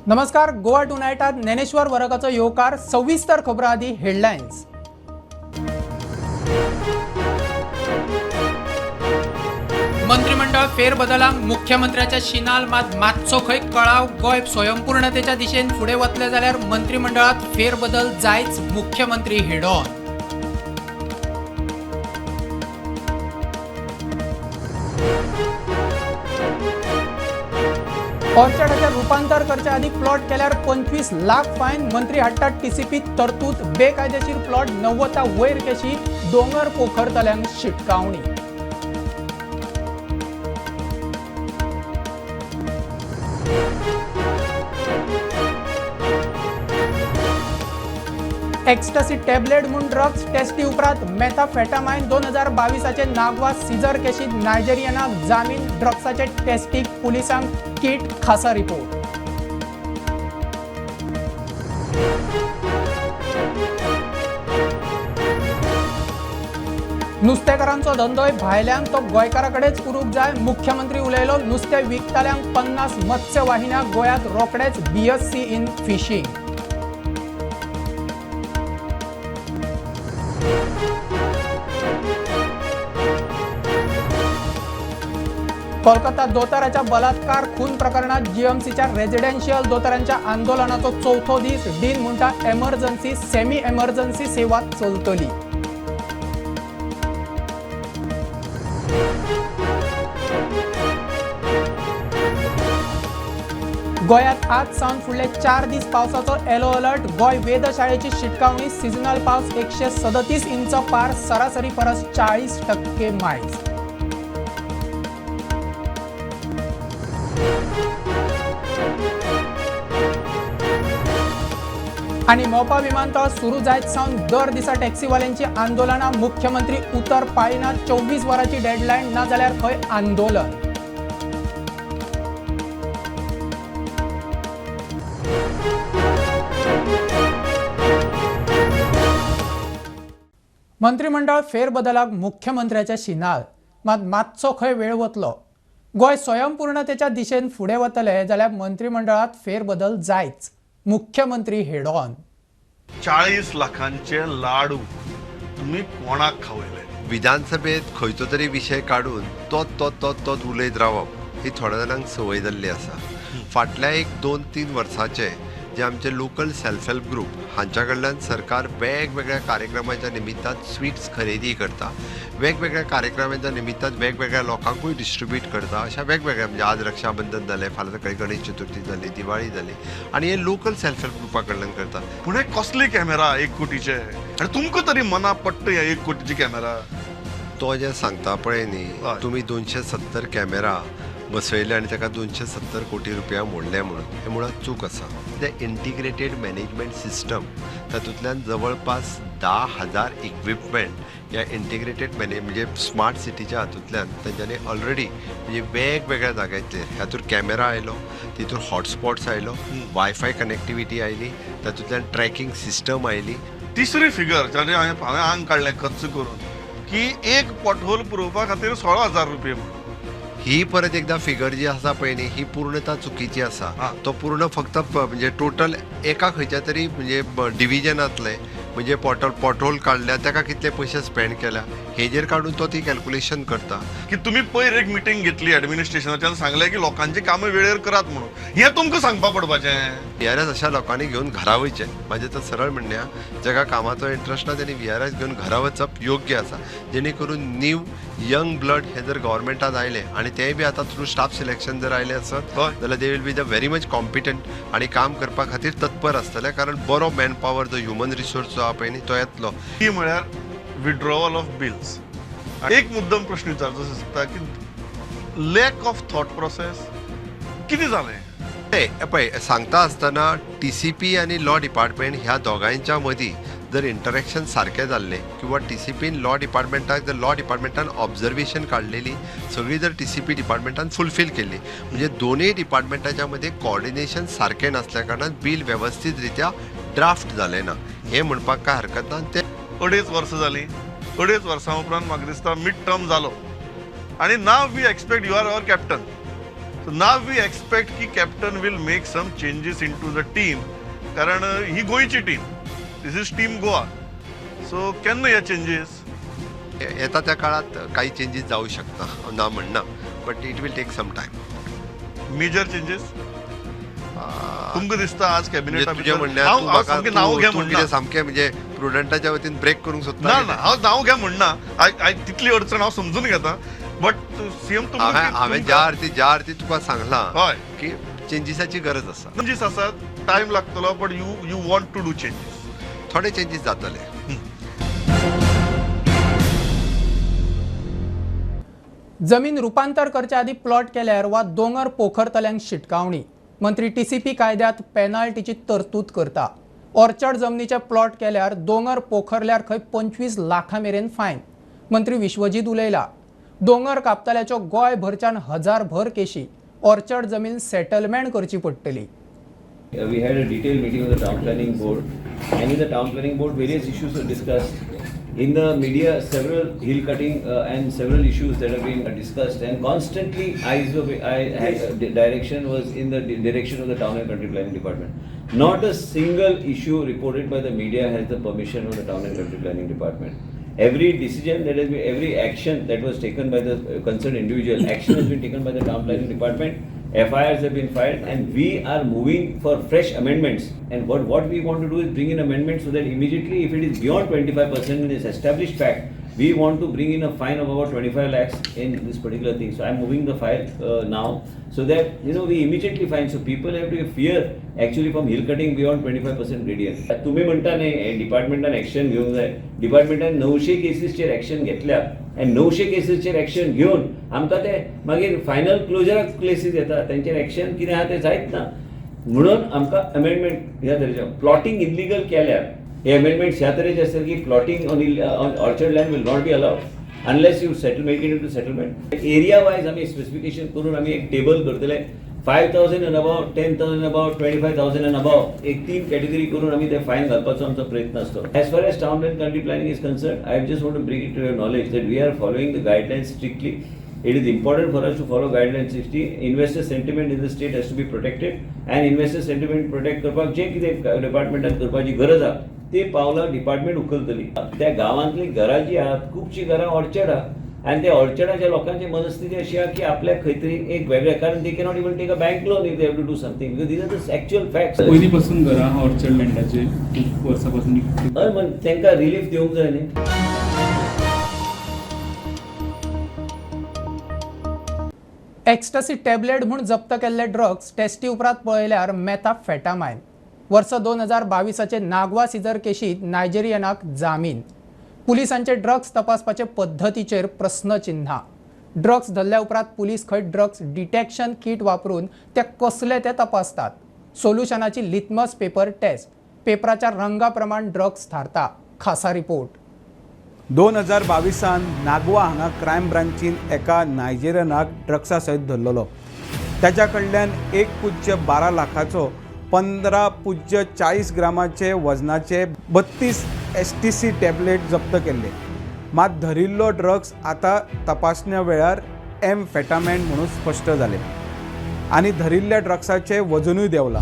नमस्कार, गोवा टुनायटात ज्ञानेश्वर वरकाचो येवकार. सविस्तर खबरां आदी हेडलायन्स. मंत्रिमंडळ फेरबदलांक मुख्यमंत्र्याच्या शिनाल मात मातसो खंय कळाव. गोंय स्वयंपूर्णतेच्या दिशेन फुडें वतले जाल्यार मंत्रिमंडळात फेरबदल जायच, मुख्यमंत्री हेडॉन. ऑर्चर्डाचें रुपांतर करचे आदी प्लॉट केल्यार 25 लाख फायन. मंत्री हाडटात टीसीपी तरतूद. बेकायदेशीर प्लॉट 90 वयर केशी. दोंगर पोखरतल्यांक शिटकावणी. एक्स्टसी टॅबलेट म्हूण ड्रग्स टेस्टी उपरांत मेथाफेटामायन. 2022आचे नागवा सिजर केशीत नायजेरियनाक जामीन. ड्रग्साचे टेस्टीक पुलिसांक किट. खासा रिपोर्ट. नुस्तेकारांचो धंदोय भायल्यान तो गोंयकाराकडेच उरूंक जाय, मुख्यमंत्री उलयलो. नुस्तें विकतल्यांक 50 मत्स्य वाहिन्या. गोंयांत रोखडेच बीएससी इन फिशींग. कोलकाता दोतोराच्या बलात्कार खून प्रकरणात जीएमसीच्या रेजिडेन्शियल दोतोरांच्या आंदोलनाचो चवथो दीस. डीन म्हणटा एमर्जन्सी, सेमी एमर्जन्सी सेवा चलतली. गोंयांत आज सावन फुडले 4 दीस पावसाचो येलो अलर्ट. गोंय वेधशाळेची शिटकावणी. सिजनल पावस 137 इंच पार, सरासरी परस 40% मायज. आनी मोपा विमानतळ सुरू जायत सावन दर दिसा टॅक्सीवाल्यांची आंदोलनां. मुख्यमंत्री उतर पाळिना. 24 वरांची डेडलायन, ना जाल्यार खंय आंदोलन. मंत्रिमंडळ फेरबदलाक मुख्यमंत्र्याच्या शिनाल मात मातसो खंय वेळ वतलो. गोंय स्वयंपूर्णतेच्या दिशेन फुडें वतले जाल्यार मंत्रिमंडळात फेरबदल जायच, मुख्यमंत्री हेडॉन. 40 लाखांचे लाडू तुम्ही कोणाक खावयले? विधानसभेत खंयचो तरी विशय काडून तोच तोच तोच तोच उलयत रावप ही थोड्या जाणांक संवय जाल्ली आसा. फाटल्या एक 2-3 वर्साचे जे आमचे लोकल सेल्फ हेल्प ग्रूप हांच्या कडल्यान सरकार वेगवेगळ्या कार्यक्रमाच्या निमित्तान स्वीट्स खरेदी करता, वेगवेगळ्या कार्यक्रमाच्या निमित्तान वेगवेगळ्या लोकांकूय डिस्ट्रिब्यूट करता. अशा वेगवेगळ्या म्हणजे आज रक्षाबंधन जालें, फाल्यां सकाळी गणेश चतुर्थी जाली, दिवाळी जाली आनी हे लोकल सेल्फ हेल्प ग्रुपा कडल्यान करता. पूण हे कसली कॅमेरा 1 कोटीचे? आनी तुमकां तरी मना पडटा हे 1 कोटीचे कॅमेरा? तो जे सांगता पळय न्ही, तुमी 270 कॅमेरा बसयले आनी ताका 270 कोटी रुपया मोडले म्हणून, हे मुळात चूक आसा. ते इंटिग्रेटेड मॅनेजमेंट सिस्टम तातूंतल्यान जवळपास 10,000 इक्विपमेंट ह्या इंटिग्रेटेड म्हणजे स्मार्ट सिटीच्या हातूंतल्यान तांच्यांनी ऑलरेडी म्हणजे वेगवेगळ्या जाग्यांचेर हातूंत कॅमेरा आयलो, तितून हॉटस्पॉट्स आयलो, वायफाय कनेक्टिविटी आयली, तातूंतल्यान ट्रॅकिंग सिस्टम आयली. तिसरी फिगर जाणें हांवें आंग काडलें खर्च करून की एक पोटहोल पुरोवपा खातीर 16,000 रुपये म्हणून. ही परत एकदा फिगर जी आसा पळय न्ही, ही पूर्णता चुकीची आसा. तो पूर्ण फक्त म्हणजे टोटल एका खंयच्या तरी म्हणजे डिविजनांतले म्हणजे पोटहोल काडल्या ताका कितले पयशे स्पेंड केल्या हेजेर काडून तो ती कॅल्कुलेशन करता. की तुमी पयर एक मिटींग घेतली एडमिनिस्ट्रेशनाच्यान, सांगलें की लोकांची कामां वेळेर करात म्हणून, हें तुमकां सांगपा पडपाचें. व्हीआरएस अशा लोकांनी घेवन घरा वयचें. म्हाजें तर सरळ म्हणणें आहा, जाका कामाचो इंट्रस्ट ना तेणी व्हीआरएस घेवन घरा वचप योग्य आसा, जेणे करून न्यू यंग ब्लड हे जर गव्हर्मेंटात आयले आनी तेय बी आतां थ्रू स्टाफ सिलेक्शन जर आयले आसत जाल्यार they will be the very much competent आनी काम करपा खातीर तत्पर आसतले, कारण बरो मॅन पावर जो ह्युमन रिसोर्स जो आहा पळय न्ही तो येतलो. ती म्हळ्यार विड्रॉवल ऑफ बिल्स. एक मुद्दम प्रश्न विचारचो दिसता की लॅक ऑफ थॉट प्रोसेस कितें जालें? पळय सांगता आसतना टीसीपी आनी लॉ डिपार्टमेंट ह्या दोगांयच्या मदीं जर इंटरेक्शन सारकें जाल्लें किंवा टीसीपीन लॉ डिपार्टमेंटाक जर लॉ डिपार्टमेंटान ऑब्जर्वेशन काडलेली सगळी जर टीसीपी डिपार्टमेंटान फुलफील केल्ली, म्हणजे दोनूय डिपार्टमेंटाच्या मदीं कॉर्डिनेशन सारकें नासल्या कारणान बील वेवस्थीत रित्या ड्राफ्ट जालें ना हें म्हणपाक कांय हरकत ना. ते 2.5 वर्सां जालीं, 2.5 वर्सां उपरांत म्हाका दिसता मिड टर्म जालो आनी now we expect you are our captain. So now we expect की captain will make some changes into the team, कारण ही गोंयची team, this is team Goa. So केन्ना हे चेंजीस? येता त्या काळात काही चेंजीस जाऊ शकता, हांव ना म्हणना, but it will take some time. Major changes तुमकां दिसता आज म्हणजे कॅबिनेटा? तुजें म्हणण्यार हांव तूं हांव म्हाका सामकें नांव तूं घे तूं म्हणना. कितें सामकें म्हणजे प्रुडंटाच्या वतीन ब्रेक करूंक सोदता ना कितें? ना, हांव नांव घे म्हणना. I तितली अडचण हांव समजून घेता, बट सीएम हांवें ज्या अर्थी तुका सांगलां हय की चेंजीसाची गरज आसा. चेंजीस आसात, टायम लागतलो, but you want to do changes. थोडे चेंजीस जातले. जमीन रुपांतर करच्या आदी प्लॉट केल्यार वा दोंगर पोखरतल्यांक शिटकावणी. मंत्री टीसीपी कायद्यात पेनाल्टीची तरतूद करता. ऑर्चर्ड जमनीचे प्लॉट केल्यार, दोंगर पोखरल्यार खंय 25 लाखां मेरेन फायन. मंत्री विश्वजीत उलयला. दोंगर कापतल्याच्यो गोंयभरच्यान हजार भर केशी. ऑर्चर्ड जमीन सेटलमेंट करची पडटली. We had a detailed meeting with the town planning board, and in the town planning board, various issues were discussed. In the media, several hill cutting and several issues that have been discussed, and constantly eyes were, I had, the direction was in the direction of the town and country planning department. Not a single issue reported by the media has the permission of the town and country planning department. Every decision that has been, every action that was taken by the concerned individual, action has been taken by the town planning department. FIRs have been filed, and we are moving for fresh amendments. And what we want to do is bring in amendments so that immediately, if it is beyond 25% and is established fact, we want to bring in a fine of about 25 lakhs in this particular thing. So I'm moving the file now so that we immediately find. So people have to fear actually from hill cutting beyond 25% gradient. तुम्ही म्हणता नाही डिपार्टमेंटान action घेवंक जाय. डिपार्टमेंटान 900 केसीसचेर action घेतल्या आनी 900 केसीसचेर action घेवन आमकां ते मागीर फायनल क्लोजराक केसीस येता, तेंचेर ऍक्शन कितें आहा तें जायत ना. म्हणून आमकां अमेंडमेंट ह्या तरेचे प्लॉटिंग इलिगल केल्यार हे अमेंडमेंट्स ह्या तरेचे आसतात की plotting on orchard land will not be allowed unless you settle make it into settlement. Area wise आमी स्पेसिफिकेशन करून आमी एक टेबल करतले, 5,000 and above, 10,000 above, 25,000 and above, एक तीन कॅटेगरी करून आमी ते फायन घालपाचो आमचो प्रयत्न आसतो. As far as town and country planning is concerned, I just want to bring it to your knowledge that we are following the guidelines strictly. It is important for us to follow guidelines strictly. Investor sentiment in the state has to be protected, and investor sentiment protect करपाक जें कितें डिपार्टमेंटान करपाची गरज आहा ते पावलां department उखलतली. त्या गांवांतली घरां जी आहात, खुबशीं घरां ऑर्चर्ड आहा, आनी त्या ऑर्चर्डाच्या लोकांची मनस्थिती अशी आहा की आपल्याक खंय तरी एक वेगळें, कारण they cannot even take a bank loan if they have to do something, because these are the actual facts. पयलीं पासून घरां ऑर्चर्ड लँडाचे खूब वर्सां पासून. हय, म्हण तांकां रिलीफ दिवंक जाय न्ही. एक्स्टसी टॅबलेट म्हूण जप्त केल्ले ड्रग्स टेस्टी उपरांत पळयल्यार मेथाफेटामायन. वर्स 2022आचे नागवा सिजर केशीत नायजेरियनाक जामीन. पुलिसांचे ड्रग्स तपासपाचे पद्दतीचेर प्रस्नचिन्हां. ड्रग्स धरल्या उपरांत पुलीस खंय ड्रग्स डिटेक्शन कीट वापरून ते कसले ते तपासतात. सोल्युशनाची लिटमस पेपर टेस्ट, पेपराच्या रंगा प्रमाण ड्रग्स थारता. खासा रिपोर्ट. 2022आन नागवा हांगा क्रायम ब्रांचीन एका नायजेरियनाक ड्रग्सा सयत धरलेलो. ताच्या कडल्यान 1.12 लाखाचो 15.40 ग्रामाचे वजनाचे 32 एसटीसी टॅबलेट जप्त केल्ले. मात धरिल्लो ड्रग्स आतां तपासण्या वेळार एम फेटामेन म्हणून स्पश्ट जालें आनी धरिल्ल्या ड्रग्साचें वजनूय देंवलां.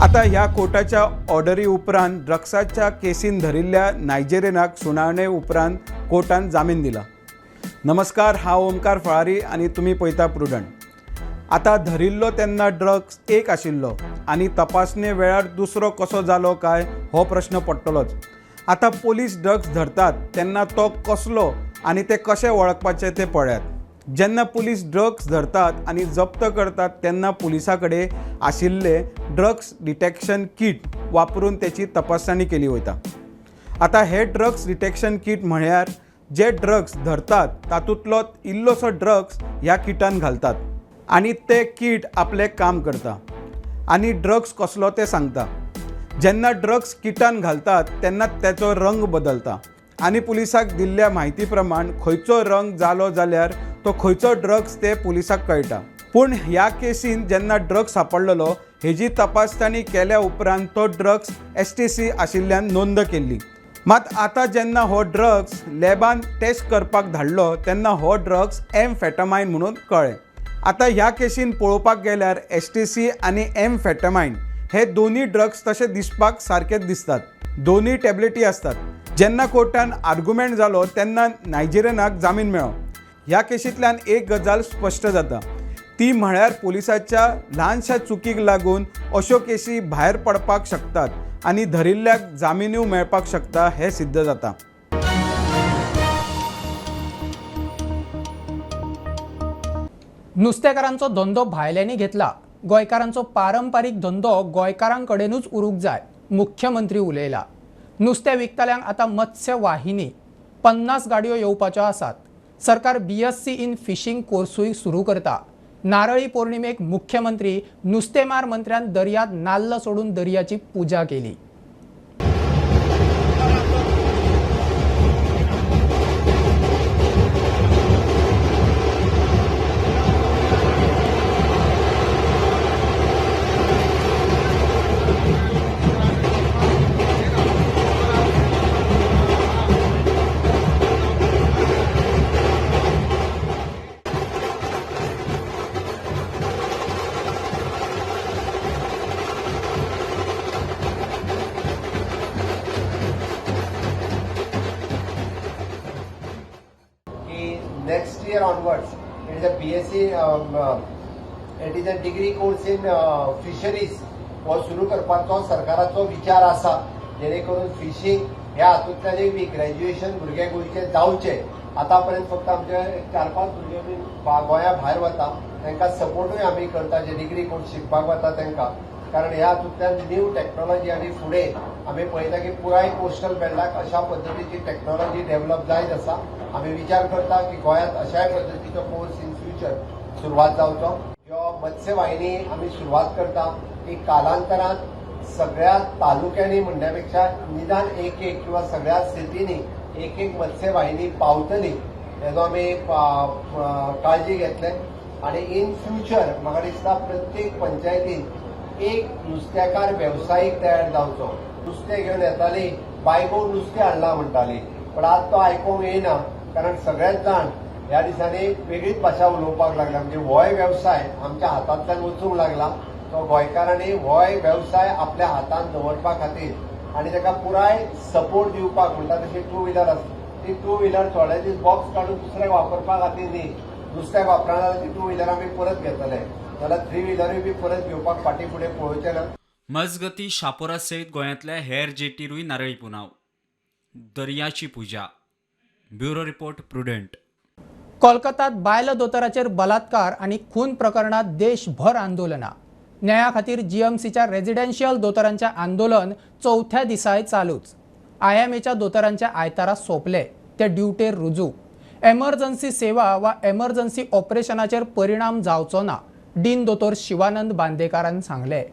आतां ह्या कोर्टाच्या ऑर्डरी उपरांत ड्रग्साच्या केसीन धरिल्ल्या नायजेरियनाक सुनावणे उपरांत कोर्टान जामीन दिला. नमस्कार, हांव ओमकार फळारी आनी तुमी पळयता प्रुडंट. आतां धरिल्लो तेन्ना ड्रग्स एक आशिल्लो आनी तपासणे वेळार दुसरो कसो जालो काय हो प्रश्न पडटलोच. आतां पोलीस ड्रग्स धरतात तेन्ना तो कसलो आनी ते कशे वळखपाचे ते पळयात. जेन्ना पुलीस ड्रग्स धरतात आनी जप्त करतात तेन्ना पुलिसां कडेन आशिल्ले ड्रग्स डिटेक्शन कीट वापरून तेची तपासणी केली वता. आतां हे ड्रग्स डिटेक्शन कीट म्हळ्यार जे ड्रग्स धरतात तातूंतलो इल्लोसो ड्रग्स ह्या किटान घालतात आनी तें कीट आपलें काम करता आनी ड्रग्स कसलो तें सांगता. जेन्ना ड्रग्स किटान घालतात तेन्ना तेचो रंग बदलता आनी पुलिसाक दिल्ल्या म्हायती प्रमाण खंयचो रंग जालो जाल्यार तो खंयचो ड्रग्स ते पुलिसाक कळटा. पूण ह्या केसीन जेन्ना ड्रग्स सांपडलेलो हेजी तपासणी केल्या उपरांत तो ड्रग्स एसटीसी आशिल्ल्यान नोंद केल्ली. मात आतां जेन्ना हो ड्रग्स लॅबान टेस्ट करपाक धाडलो तेन्ना हो ड्रग्स एम फेटामायन म्हणून कळ्ळें. आतां ह्या केसीन पळोवपाक गेल्यार एसटीसी आनी एम्फेटामायन हे दोनूय ड्रग्स तशे दिसपाक सारकेच दिसतात. दोनूय टॅबलेटी आसतात. जेन्ना कोर्टान आर्ग्युमेंट जालो तेन्ना नायजेरियनाक जामीन मेळ्ळो. ह्या केसींतल्यान एक गजाल स्पश्ट जाता, ती म्हळ्यार पुलिसाच्या ल्हानशा चुकीक लागून अश्यो केसी भायर पडपाक शकतात आनी धरिल्ल्याक जामिनूय मेळपाक शकता हें सिद्ध जाता. नुस्तेकारांचो धंदो भायल्यांनी घेतला. गोंयकारांचो पारंपारीक धंदो गोंयकारांकडेनूच उरूंक जाय, मुख्यमंत्री उलयला. नुस्तें विकतल्यांक आतां मत्स्य वाहिनी 50 गाडयो येवपाच्यो आसात. सरकार BSc in फिशींग कोर्सूय सुरू करता. नारळी पौर्णिमेक मुख्यमंत्री नुस्तेमार मंत्र्यान दर्यांत नाल्ल सोडून दर्याची पुजा केली. Next year onwards, it is a BSc, it is a degree course in fisheries हो सुरू करपाचो सरकाराचो विचार आसा, जेणे करून फिशींग ह्या हातूंतल्यानूय बी ग्रॅज्युएशन भुरगे गोंयचे जावचे. आतां पर्यंत फक्त आमचे 4-5 भुरगे बी गोंया भायर वता, तांकां सपोर्टूय आमी करता जे डिग्री कोर्स शिकपाक वता तांकां, कारण ह्या हातूंतल्यान न्यू टॅक्नॉलॉजी आनी फुडें आमी पळयता की पुराय कोस्टल बेल्टाक अशा पद्दतीची टॅक्नॉलॉजी डेव्हलप जायत आसा. आमी विचार करता की गोंयांत अशाय पद्दतीचो कोर्स इन फ्युचर सुरवात जावचो. जो मत्स्यवाहिनी आमी सुरवात करता ती कालांतरान सगळ्या तालुक्यांनी म्हणण्या पेक्षा निदान एक एक किंवा सगळ्या सिटींनी एक एक मत्स्यवाहिनी पावतली हेजो आमी काळजी घेतले. आनी इन फ्युचर म्हाका दिसता प्रत्येक पंचायतीन एक नुस्त्याकार वेवसायीक तयार जावचो. नुस्तें घेवन येताली, बायको नुस्तें हाडलां म्हणटाली, पण आज तो आयकूंक येना, कारण सगळेच जाण ह्या दिसांनी वेगळीच भाशा उलोवपाक लागला. म्हणजे होय वेवसाय आमच्या हातांतल्यान वचूंक लागला, तो गोंयकारांनी होय वेवसाय आपल्या हातांत दवरपा खातीर आनी ताका पुराय सपोर्ट दिवपाक म्हणटा. तशी टू व्हिलर आसता, ती टू व्हिलर थोडे दीस बॉक्स काडून दुसऱ्याक वापरपा खातीर न्ही, दुसऱ्याक वापरना जाल्यार ती टू व्हिलर आमी परत घेतले, जाल्यार थ्री व्हिलरूय बी परत घेवपाक फाटीं फुडें पळोवचें ना. मजगती शापोरा सयत गोंयांतल्या हेर जेटीरूय नारळी पुनाव दर्याची पुजा. Bureau report, Prudent. कोलकातात बायल दोतोराचेर बलात्कार आनी खून प्रकरणात देशभर आंदोलनां. न्याया खातीर जीएमसीच्या रेजिडेन्शियल दोतोरांचें आंदोलन चवथ्या दिसाय चालूच. आयएमएच्या दोतोरांचे आयतारा सोंपले, ते ड्युटेर रुजू. एमर्जन्सी सेवा वा एमर्जन्सी ऑपरेशनाचेर परिणाम जावचो ना, डीन दोतोर शिवानंद बांदेकारान सांगलें.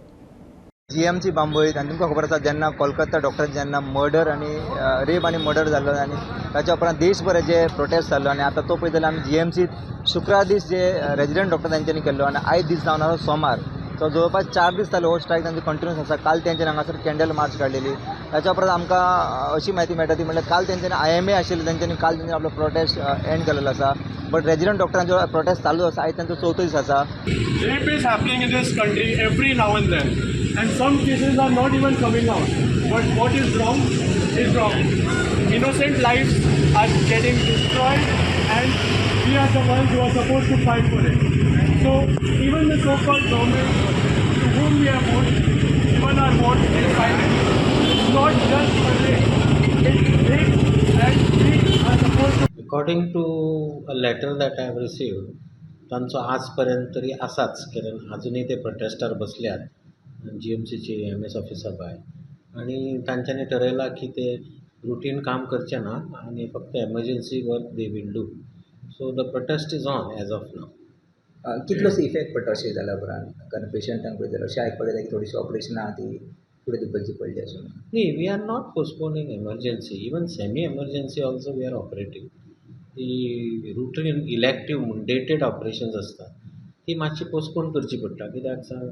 जीएमसी बांबोळीत आनी तुमकां खबर आसा जेन्ना कोलकाता डॉक्टर जेन्ना मर्डर आनी रेप आनी मर्डर जाल्लो आनी ताच्या उपरांत देशभर जे प्रोटेस्ट जाल्लो आनी आतां तो पळयत जाल्यार आमी जीएमसीत शुक्रार दीस जे रेजिडंट डॉक्टर तांच्यांनी केल्लो आनी आयज दीस जावन आसा सोमार, सो जवळपास 4 दीस जाले हो स्ट्रायक तांचो कंटिन्यूस आसा. काल तेंच्यानी हांगासर कॅन्डल मार्च काडलेली. ताच्या उपरांत आमकां अशी म्हायती मेळटा ती म्हणल्यार काल तेंच्यांनी आयएमए आशिल्ले तेंच्यांनी काल तेंच्यांनी आपलो प्रोटेस्ट एंड केलेलो आसा, बट रेजिडंट डॉक्टरांचो प्रोटेस्ट चालू आसा. आयज तांचो चवथो दीस आसा. Rape is happening in this country every now and then, and some cases are not even coming out. But what is wrong is wrong. Innocent lives are getting destroyed, and we are the ones who are supposed to fight for it. So even the so-called government to whom we have voted, even our vote is silent. It's not just a rape. It's rape, and we are supposed to. According to a letter that I have received, तांचो आज पर्यंत तरी आसाच, कारण आजुनूय ते प्रोटेस्टार बसल्यात जीएमसीची M S ऑफिसा भायर आनी तांच्यांनी ठरयलां की ते रुटीन काम करचे ना आनी फक्त emergency work they will do. So the protest is on as of now. कितलोसो इफेक्ट पडटा अशें जाल्या उपरांत, कारण पेशंटांक पळयत जाल्यार अशें आयकपाक येता की थोडीशीं ऑपरेशनां आहा ती फुडें धुकलची पडली अशें म्हणून. न्ही, we are not postponing emergency, even semi emergency also we are operating. ती रुटीन इलेक्टीव म्हूण डेटेड ऑपरेशन्स आसता ती मातशी पोस्टपोन करची पडटा, कित्याक सांग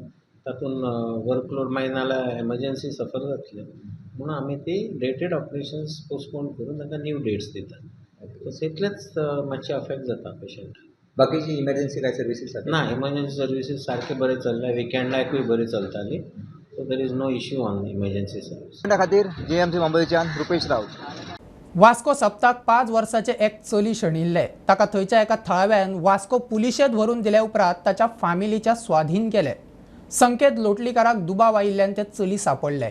तातूंत वर्कलोड मागीर नाल्यार एमर्जन्सी सफर जातलें म्हणून आमी ती डेटेड ऑपरेशन्स पोस्टपोन करून तांकां न्यू डेट्स दितात. सो इतलेंच मातशें अफेक्ट जाता पेशंटाक. बाकीची इमर्जन्सी काय सर्विसीस आसा? ना, इमर्जन्सी सर्विसीस सारके बरें चल्ल्या, विकेंडाकूय बरी चलताली, so there is no issue on emergency service. खातीर जीएमसी बांबोळीच्यान रुपेश राऊत. वास्को सप्ताक 5 वर्साचे एक चली शेणिल्ले. ताका थंयच्या एका थळाव्यान वास्को पुलिशेंत व्हरून दिल्या उपरांत ताच्या फामिलीच्या स्वाधीन केले. संकेत लोटलीकाराक दुबाव आयिल्ल्यान ते चली सापडले.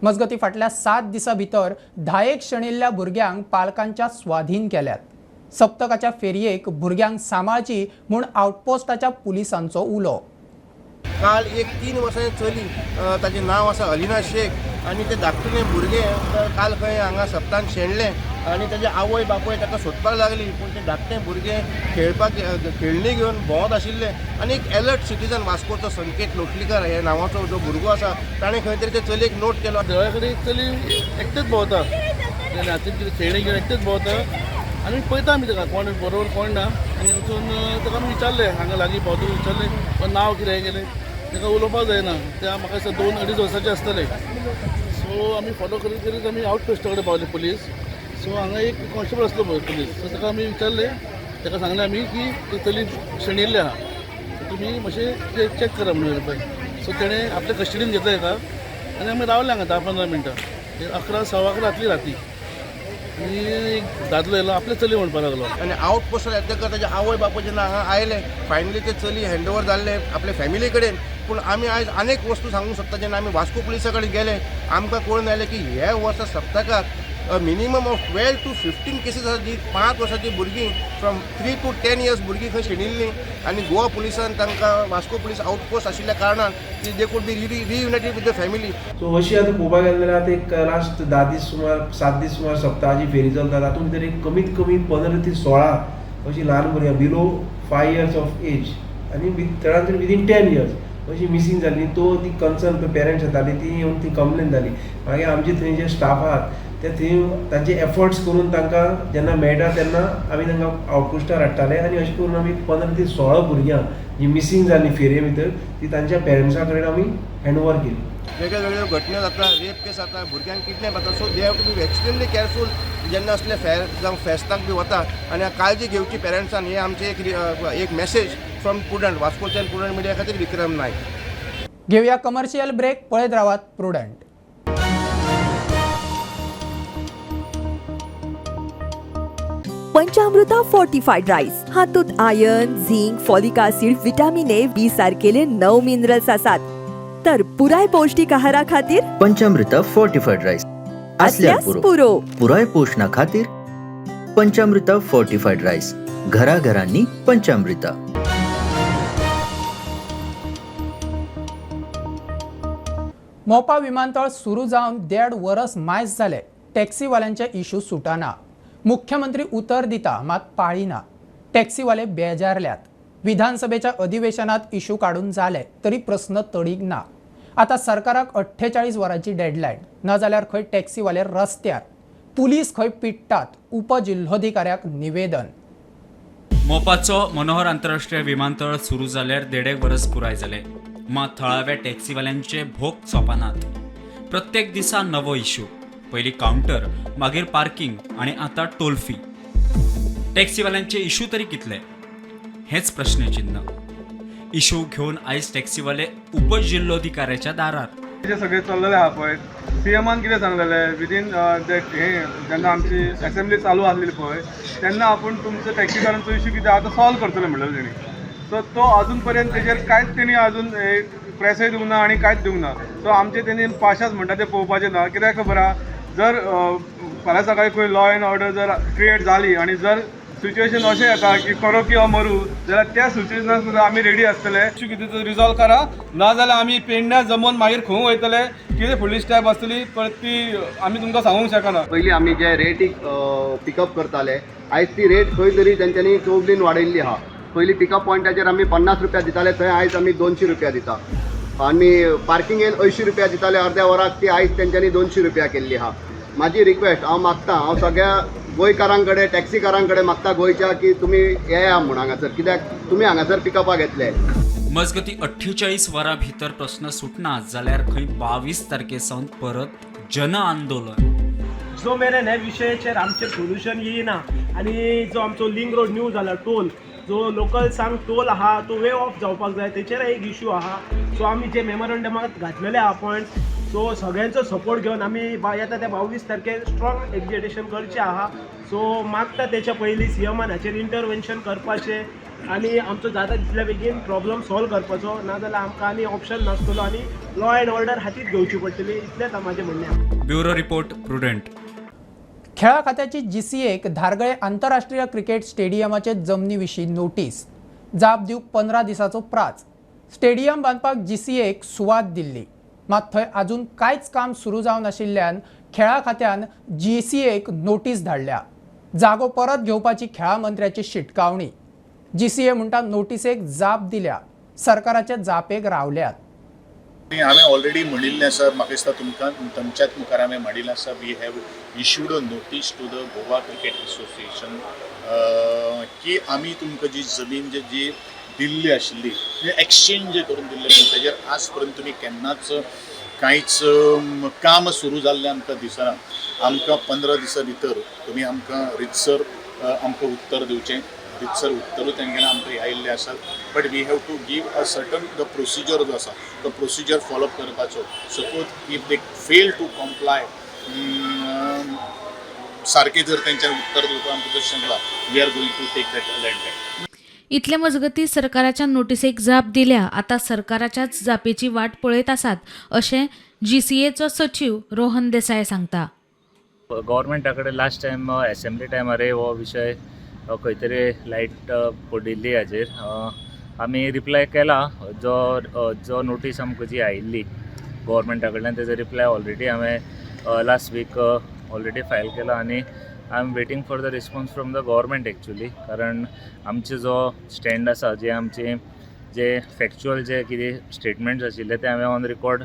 मजगती फाटल्या 7 दिसां भितर 10 शेणिल्ल्या भुरग्यांक पालकांच्या स्वाधीन केल्यात. सप्तकाच्या फेरयेक भुरग्यांक सांबाळची म्हूण आउटपोस्टाच्या पुलिसांचो उलो. काल एक 3 वर्सांचे चली, ताचें नांव आसा अलिना शेख, आनी ते धाकटुलें भुरगें काल खंय हांगा सप्तान शेणलें आनी ताजे आवय बापूय ताका सोदपाक लागली, पूण तें धाकटें भुरगें खेळपाक खेळणी घेवन भोंवत आशिल्लें आनी एक एलर्ट सिटीजन वास्कोचो संकेत लोटलीकर हे नांवाचो जो भुरगो आसा ताणें खंय तरी ते चलयेक नोट केलो. देवळा कडेन एक चली एकटेच भोंवता, हातीन कितें खेळणी घेवन एकटेच भोंवता आनी पळयता आमी ताका कोण बरोबर कोण ना, आनी वचून ताका आमी विचारलें, हांगा लागीं भोंवता विचारलें नांव कितें गेलें, ताका उलोवपाक जायना, ते म्हाका दिसता 2-2.5 वर्साचें आसतलें. सो आमी फॉलो करीत करीत आमी आवट पोस्टा कडेन पावले पुलीस. सो हांगा एक कॉन्स्टेबल आसलो पळय पुलीस, सो ताका आमी विचारलें, ताका सांगलें आमी की ती चली शेणिल्ली आहा, तुमी मातशें चॅक करा म्हणून पळय. सो तेणें आपल्या कस्टडीन घेतलें ताका आनी आमी रावले हांगा 10-15 मिनटां, 11, 11:15 जातली राती, आनी एक दादलो येयलो आपले चली म्हणपाक लागलो. आनी आवट पोस्टार येतकर ताजे आवय बापूय जेन्ना हांगा आयले, फायनली ते चली हँड ओवर जाल्ले आपले फॅमिली कडेन. पूण आमी आयज अनेक वस्तू सांगूंक शकता, जेन्ना आमी वास्को पुलिसा कडेन गेले आमकां कळून आयलें की ह्या वर्सा सप्तकाक मिनिमम ऑफ 12 to 15 cases आसा जी 5 वर्साची भुरगीं फ्रॉम 3 to 10 years भुरगीं खंय शेणिल्लीं आनी गोवा पुलिसान तांकां वास्को पुलीस आउटपोस्ट आशिल्ल्या कारणान ती they could be reunited with the family. So अशी आतां पळोवपाक गेलें जाल्यार आतां एक लास्ट 10 दीस सुमार 7 दीस सुमार सप्तकाची फेरी चलता, तातूंत भितर एक कमीत कमी 15 ते 16 अशी ल्हान भुरग्यां बिलो 5 इयर्स ऑफ एज आनी चडांत चड विदीन 10 इयर्स अशी मिसींग जाली. तो ती कन्सर्न पेरंट्स येताली, ती येवन ती कंप्लेन जाली. मागीर आमचे थंय जे स्टाफ आहात ते थंय तांचे एफर्ट्स करून तांकां जेन्ना मेळटा तेन्ना आमी तांकां आवटपोस्टार हाडटाले आनी अशें करून आमी 15 ते 16 भुरग्यां जी मिसींग जाली फेरये भितर ती तांच्या पेरंट्सां कडेन आमी हँड ओवर केली. वेगळे वेगळे घटना जाता, रेप केस जाता, भुरग्यांक किडनॅप जाता, so they have to be extremely careful जेन्ना असले फेर जावं फेस्ताक बी वता आनी काळजी घेवची पेरंट्सान. हे आमचे एक मॅसेज फ्रॉम प्रुडंट वास्कोच्यान प्रुडंट मिडिया खातीर विक्रम नायक. घेवया कमर्शियल ब्रेक, पळयत रावात प्रुडंट. पंचामृता फोर्टिफाईड राईस हातूंत iron, zinc, folic acid, vitamin A, B सारकेले 9 मिनरल्स आसात, तर पुराय पौष्टिक आहारा खातीर पंचामृता फोर्टिफाईड राईस असल्यास पुरो. पुराय पोषणा खातीर पंचामृता फोर्टिफाईड राईस, घराघरांनी पंचामृता. मोपा विमानतळ सुरू जावन 1.5 वरस मायज जाले, टॅक्सीवाल्यांचे इशू सुटाना. मुख्यमंत्री उतर दिता मात पाळिना. टॅक्सीवाले बेजारल्यात. विधानसभेच्या अधिवेशनात इशू काडून जाले तरी प्रस्न तडीक ना. आता सरकाराक 48 वरांची डेडलायन, ना जाल्यार खंय टॅक्सीवाले रस्त्यार, पुलीस खंय पिट्टात. उपजिल्होधिकाऱ्याक निवेदन. मोपाचो मनोहर आंतरराष्ट्रीय विमानतळ सुरू जाल्यार 1.5 वरस पुराय जाले, मात थळाव्या टॅक्सीवाल्यांचे भोग सोंपनात. प्रत्येक दिसा नवो इशू, पयलीं कावंटर, मागीर पार्किंग आनी आतां टोल फी. टॅक्सीवाल्यांचे इशू तरी कितले हेच प्रश्नचिन्ह. इशू घेवन आयज टॅक्सीवाले उपजिल्होधिकाऱ्याच्या दारार. जे सगळे चल्लेले आहा पळय, सीएमान कितें सांगलेलें विदीन that हे जेन्ना आमची एसेंब्ली चालू आसलेली पळय तेन्ना आपूण तुमचो टॅक्सीकारांचो इशू कितें आहा तो सॉल्व करतले म्हणलेलो तेणी. सो तो अजून पर्यंत तेजेर कांयच तेणी अजून प्रेसय दिवंक ना आनी कांयच दिवंक ना. सो आमचे तेणी पाशास म्हणटा ते पळोवपाचें ना, कित्याक खबर आहा जर फाल्यां सकाळीं खंय लॉ एंड ऑर्डर जर क्रिएट जाली आनी जर सिच्युएशन अशें येता की करो किंवा मरू जाल्यार त्या सिच्युएशनाक सुद्दां आमी रेडी आसतले. इशू कितें तो रिजॉल्व करा, ना जाल्यार आमी पेडण्या जमोवन मागीर खंय वयतले, कितें फुडली स्टेप आसतली परत ती आमी तुमकां सांगूंक शकना. पयलीं आमी जे रेटीक पिकअप करताले आयज ती रेट खंय तरी तेंच्यांनी चौगुलीन वाडयल्ली आहा. पयलीं पिकअप पॉयंटाचेर आमी 50 रुपया दिताले, थंय आयज आमी 200 रुपया दिता. आनी पार्किंगेन 80 रुपया दिताले अर्द्या वराक, ती आयज तेंच्यांनी 200 रुपया केल्ली आहा. म्हाजी रिक्वेस्ट हांव मागता, हांव सगळ्या गोंयकारां कडेन टॅक्सीकारां कडेन मागता गोंयच्या की तुमी येया म्हूण हांगासर, कित्याक तुमी हांगासर पिकअपाक येतले. मजगती 48 वरां भितर प्रस्न सुटना जाल्यार खंय 22 तारखे सावन परत जन आंदोलन. जो मेरेन हे विशयाचेर आमचेर सोल्युशन येयना आनी जो आमचो लिंग रोड न्यू जाला टोल जो लोकल्सांक टोल आहा तो वेव ऑफ जावपाक जाय, तेचेर एक इशू आहा. सो आमी जे मेमोरंडमाक घातलेले आहा पॉयंट्स, सो सगळ्यांचो सपोर्ट घेवन आमी येता त्या 22 तारखेर स्ट्रॉंग एजिटेशन करचें आहा. सो मागता तेच्या पयलीं सीएमान हाचेर इंटरवेन्शन करपाचें आनी आमचो जाता तितल्या बेगीन प्रॉब्लम सॉल्व करपाचो, नाजाल्यार आमकां आनी ऑप्शन नासतलो आनी लॉ एंड ऑर्डर हातीत घेवची पडटली, इतलेंच म्हाजें म्हणणें आहा. Bureau report, Prudent. खेळा खात्याची जीसीएक धारगळे आंतरराष्ट्रीय क्रिकेट स्टेडियमाचे जमनी विशीं नोटीस, जाप दिवंक 15 दिसाचो प्राच. स्टेडियम बांदपाक जीसीएक सुवात दिल्ली, मात थंय अजून कांयच काम सुरू जावं नाशिल्ल्यान खेळा खात्यान जीसीएक नोटीस धाडल्या. जागो परत घेवपाची खेळा मंत्र्याची शिटकावणी. जीसीए म्हणटा नोटीसेक जाप दिल्या, सरकाराच्या जापेक रावल्यात. हांवें ऑलरेडी म्हणिल्लें आसा, म्हाका दिसता तुमकां तुमच्याच मुखार हांवें म्हणिल्लें आसा, we have issued a notice to the Goa Cricket Association की आमी तुमकां जी जमीन जी दिल्ली आशिल्ली, एक्सचेंज जे करून दिल्ली आशिल्ली, तेजेर आज पर्यंत तुमी केन्नाच कांयच काम सुरू जाल्लें आमकां दिसना. आमकां 15 दिसां भितर तुमी आमकां रितसर आमकां उत्तर दिवचें. रितसर उत्तरूय तेंगेलें आमकां आयिल्लें आसा, but we have to give a certain the procedure जो आसा तो प्रोसिजर फॉलोअप करपाचो. Suppose if they fail to comply, सारकें जर तेंच्यान उत्तर दिवपाक आमकां जर सांगलां, we are going to take that land back. इतले मजगतीं सरकाराच्या नोटिसेक जाप दिल्या, आतां सरकाराच्याच जापेची वाट पळयत आसात अशें जीसीएचो सचीव रोहन देसाय सांगता. गव्हर्मेंटा कडेन लास्ट टायम एसेंब्ली टायमारय हो विशय खंय तरी लायट पडिल्ली हाजेर. आमी रिप्लाय केला, जो जो नोटीस आमकां जी आयिल्ली गव्हर्मेंटा कडल्यान तेजो रिप्लाय ऑलरेडी हांवें लास्ट वीक ऑलरेडी फायल केला आनी I am waiting for the response from the government actually. कारण आमचे जो स्टँड आसा, जे आमचे जे फॅक्च्युअल जे कितें स्टेटमेंट्स आशिल्ले ते हांवें ऑन रिकॉर्ड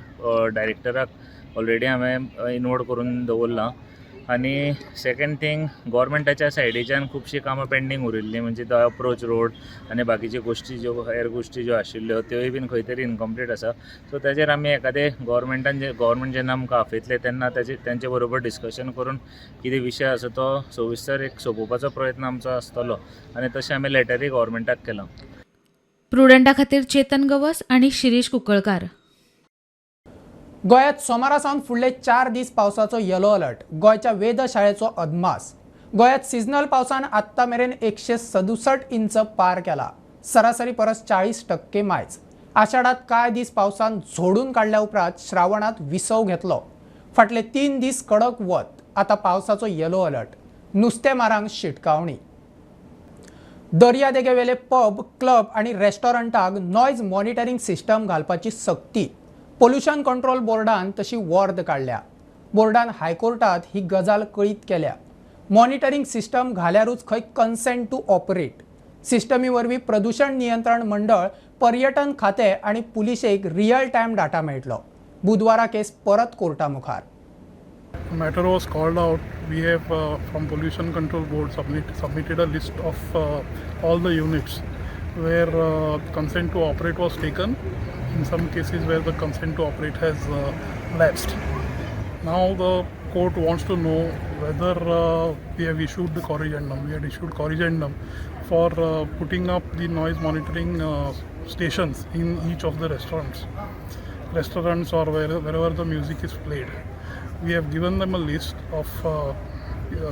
डायरेक्टराक ऑलरेडी हांवें इनवर्ड करून दवरलां. आनी सेकंड थींग, गव्हर्मेंटाच्या सायडीच्यान खुबशीं कामां पेंडींग उरिल्लीं, म्हणजे तो अप्रोच रोड आनी बाकीच्यो गोश्टी ज्यो हेर गोश्टी ज्यो आशिल्ल्यो त्योय बीन खंय तरी इनकम्प्लीट आसा. सो तेजेर आमी एखादे गव्हर्मेंटान जे गव्हर्मेंट जेन्ना आमकां आपयतले तेन्ना तेजे तेंचे बरोबर डिस्कशन करून कितें विशय आसा तो सविस्तर एक सोंपोवपाचो प्रयत्न आमचो आसतलो आनी तशें आमी लेटरूय गव्हर्मेंटाक केलां. प्रुडंटा खातीर चेतन गवस आनी शिरीष कुंकळकार. गोंयांत सोमारा सावन फुडले 4 दीस पावसाचो येलो अलर्ट. गोंयच्या वेधशाळेचो अदमास. गोंयांत सिजनल पावसान आत्तां मेरेन 167 इंच पार केला, सरासरी परस 40% मायज. आषाढात कांय दीस पावसान झोडून काडल्या उपरांत श्रावणांत विसव घेतलो. फाटले 3 दीस कडक वत, आतां पावसाचो येलो अलर्ट. नुस्तेमारांक शिटकावणी. दर्यादेगेवेले पब, क्लब आनी रेस्टॉरंटाक नॉयज मॉनिटरींग सिस्टम घालपाची सक्ती. पोल्युशन कंट्रोल बोर्डान तशी वॉर्द काडल्या. बोर्डान हायकोर्टात ही गजाल कळीत केल्या. मॉनिटरींग सिस्टम घाल्यारूच खंय कन्सेंट टू ऑपरेट. सिस्टमी वरवीं प्रदूशण नियंत्रण मंडळ, पर्यटन खातें आनी पुलिशेक रियल टायम डाटा मेळटलो. बुधवारा केस परत कोर्टा मुखार. Matter was called out. We have from Pollution Control Board submitted a list of all the units where consent to operate was taken. In some cases where the consent to operate has lapsed. Now the court wants to know whether we have issued the corrigendum. We had issued corrigendum for putting up the noise monitoring stations in each of the restaurants or wherever the music is played. We have given them a list of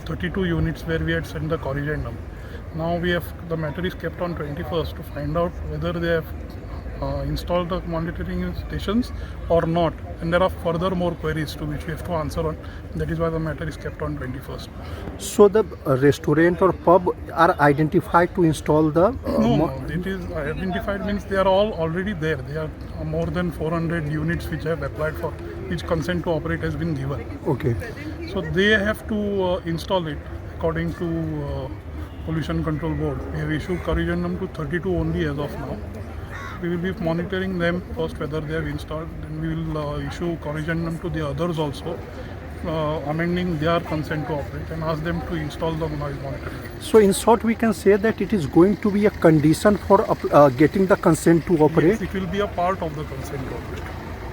32 units where we had sent the corrigendum. Now we have the matter is kept on 21st to find out whether they have installed the monitoring stations or not, and there are further more queries to which we have to answer on. That is why the matter is kept on 21st. So the restaurant or pub are identified to install the No, it is identified means they are all already there. There are more than 400 units which have applied for which consent to operate has been given. Okay. So they have to install it according to Pollution Control Board. We have issued corrigendum to 32 only as of now. We will be monitoring them first whether they have installed, then we will issue corrigendum to the others also, amending their consent to operate and ask them to install the noise monitoring. So in short, we can say that it is going to be a condition for getting the consent to operate? Yes, it will be a part of the consent to operate.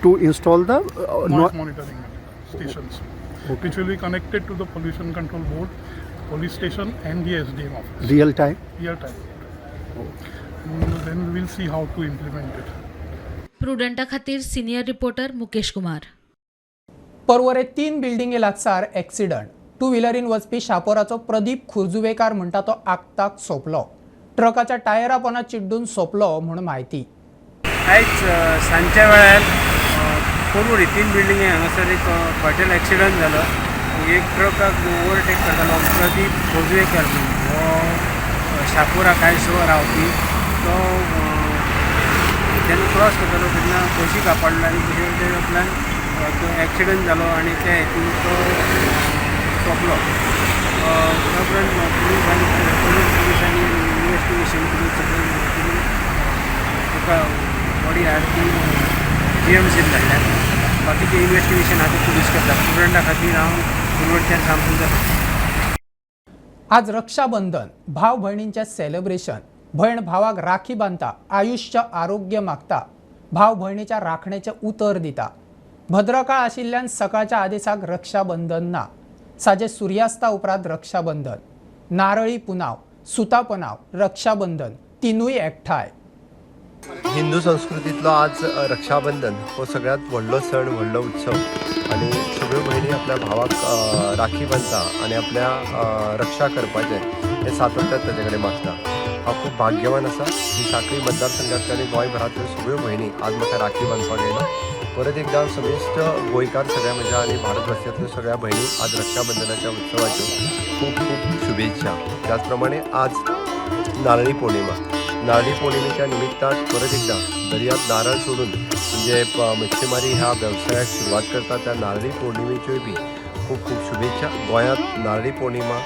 To install the noise monitoring stations, okay, which will be connected to the Pollution Control Board, police station and the SDM office. Real time? Real time. And then we will see how to implement it. प्रुडंटा खातीर senior reporter Mukesh Kumar. पर्वरे 3 बिल्डिंगे लागसार accident. Two व्हिलरीन वचपी शापोराचो प्रदीप खुर्जुवेकार म्हणटा तो आक्ताक सोंपलो. ट्रकाच्या टायरा पोना चिड्डून सोंपलो म्हूण म्हायती. आयज सांजच्या वेळार पर्वरी 3 बिल्डिंगे हांगासर एक फॅटल एक्सिडंट जालो. एक ट्रकाक ओवरटेक करतालो प्रदीप खोर्जुवेकर म्हणून, हो शापोरा कांयसो रावपी. तो जेन्ना क्रॉस करतालो तेन्ना बशी कापडलो आनी बशी उपरांत तो एक्सिडंट जालो आनी त्या हेतून तो सोंपलो. त्या उपरांत पुलिसांनी इन्वेस्टिगेशन करून सगळें करून ताका बॉडी हाड ती जीएमसीन धाडल्या. बाकीचें इन्वेस्टिगेशन आतां पुलीस करता. प्रुडंटा खातीर हांव कुरवडच्यान सामसून जाता. आज रक्षाबंधन, भाव भयणींचें सेलिब्रेशन. भयण भावाक राखी बांदता, आयुश्य आरोग्य मागता, भाव भयणीच्या राखणेचें उतर दिता. भद्रकाळ आशिल्ल्यान सकाळच्या आदेसाक रक्षाबंधन ना. साजे सुर्यास्ता उपरांत रक्षाबंधन. नारळी पुनाव, सुतापनाव, रक्षाबंधन तिनूय एकठांय. हिंदू संस्कृतीतलो आज रक्षाबंधन हो सगळ्यात व्हडलो सण, व्हडलो उत्सव आनी सगळ्यो भयणी आपल्या भावाक राखी बांदता आनी आपल्या रक्षा करपाचें हें सातत्यान ताजे कडेन मागता. हांव खूब भाग्यवान आसा ही साखळी मतदारसंघांतल्या आनी गोंयभरांतल्यो सगळ्यो भयणी आज म्हाका राखी बांदपाक येयला. परत एकदा समेस्त गोंयकार सगळ्या म्हज्या आनी भारतवासियांतल्यो सगळ्या भयणी आज रक्षाबंधनाच्या उत्सवाच्यो खूब खूब शुभेच्छा. त्याच प्रमाणे आज नारळी पौर्णिमा. नारळी पौर्णिमेच्या निमित्तान परत एकदा दर्यांत नारळ सोडून जे मच्छीमारी ह्या वेवसायाक सुरवात करता त्या नारळी पौर्णिमेच्योय बी खूब खूब शुभेच्छा. गोंयांत नारळी पौर्णिमा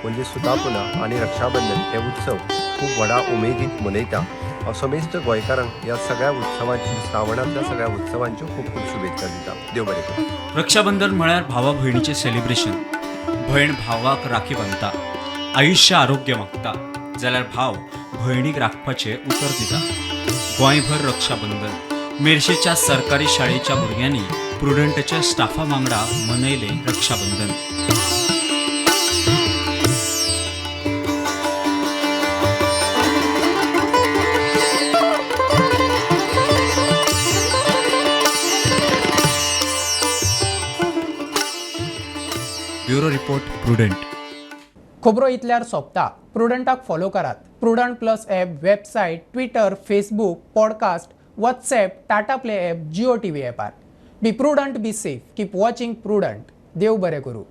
म्हणजे सुतापुना आनी रक्षाबंधन हे उत्सव खूब व्हडा उमेदीत मनयता. हांव समेस्त गोंयकारांक ह्या सगळ्या उत्सवांची, श्रावणांतल्या सगळ्या उत्सवांच्यो खूब खूब शुभेच्छा दिता. देव बरें करूं. रक्षाबंधन म्हळ्यार भावा भयणीचें सेलिब्रेशन. भयण भावाक राखी बांदता, आयुश्य आरोग्य मागता, जाल्यार भाव भयणीक राखपाचें उतर दिता. गोंयभर रक्षाबंधन. मेरशेच्या सरकारी शाळेच्या भुरग्यांनी प्रुडंटाच्या स्टाफा वांगडा मनयलें रक्षाबंधन. Bureau report, Prudent. खबरो इतल्यार सोंपता. प्रुडंटाक फॉलो करात. Prudent plus app, website, Twitter, Facebook, podcast, WhatsApp, Tata Play app, Jio TV ॲपार. Be prudent, be safe, keep watching Prudent. देव बरें करूं.